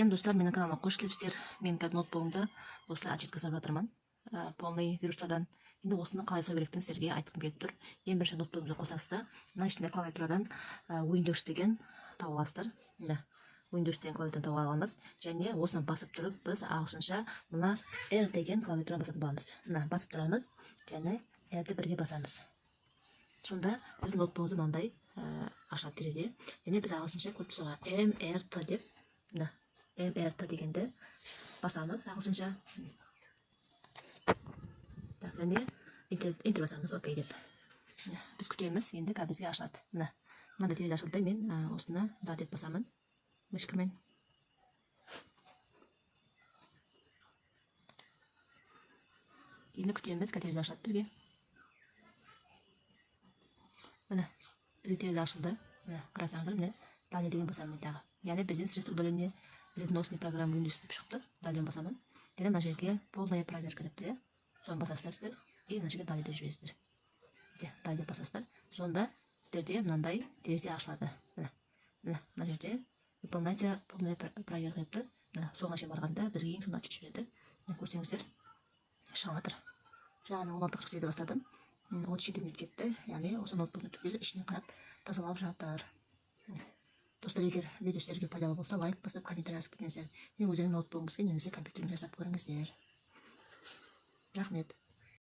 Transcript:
Сәлем, достар! Менің каналыма қош келіпсіздер. Мен қазір ноутбугымды осылай очистка жасап жатырмын, полный вирустардан. Енді осыны қалай жасау керектігін сіздерге айтқым келіп тұр. Ең бірінші ноутбугымызды қосасыз да, мына ішінде клавиатурадан Windows деген тауып аласыздар. Міне, Windows деген клавиатураны тауып аламыз және осыны басып тұрып, біз ағылшынша мына R деген клавиатураны басатын боламыз. Мына басып тұрамыз және R-ді бірге басамыз. Сонда біздің ноутбугымызда мынандай ашылады терезе және біз ағылшынша көріп тұрсыз, М Р Т деп. Мына М Р Т дегенді басамыз ағылшынша. Так, және Enter басамыз, окей деп. Міне, біз күтеміз. Енді қазір бізге ашылады. Мына мынандай терезе ашылды. Мен осыны да деп басамын мышкамен. Енді күтеміз, қазір терезе ашылады бізге. Міне, бізге терезе ашылды. Міне, қарасаңыздар, міне, далее деген басамын мен тағы. Яғни бізден средство удаления вредоносной программы Windows деп шықты. Далее басамын және мына жерге полная проверка деп тұр, иә, соны басасыздар сіздер. И мына жерге далее деп жібересіздер. Де, далее деп басасыздар. Сонда сіздерде мынандай терезе ашылады. Міне, мына жерде выполняйте полная проверка деп тұр. Міне, соңына шейін барғанда бізге ең соңында ашып жібереді. Міне, көрсеңіздер, шығып жатыр. Жаңа 16:48-де бастадым, 37 минут кетті. Яғни осы ноутбуктың түгел ішінен қарап тазалап жатыр. Достар, егер видео сіздерге пайдалы болса, лайк басып, комментарий жазып кетіңіздер және өздеріңнің ноутбугыңызға немесе компьютеріңізге жасап көріңіздер. Рахмет.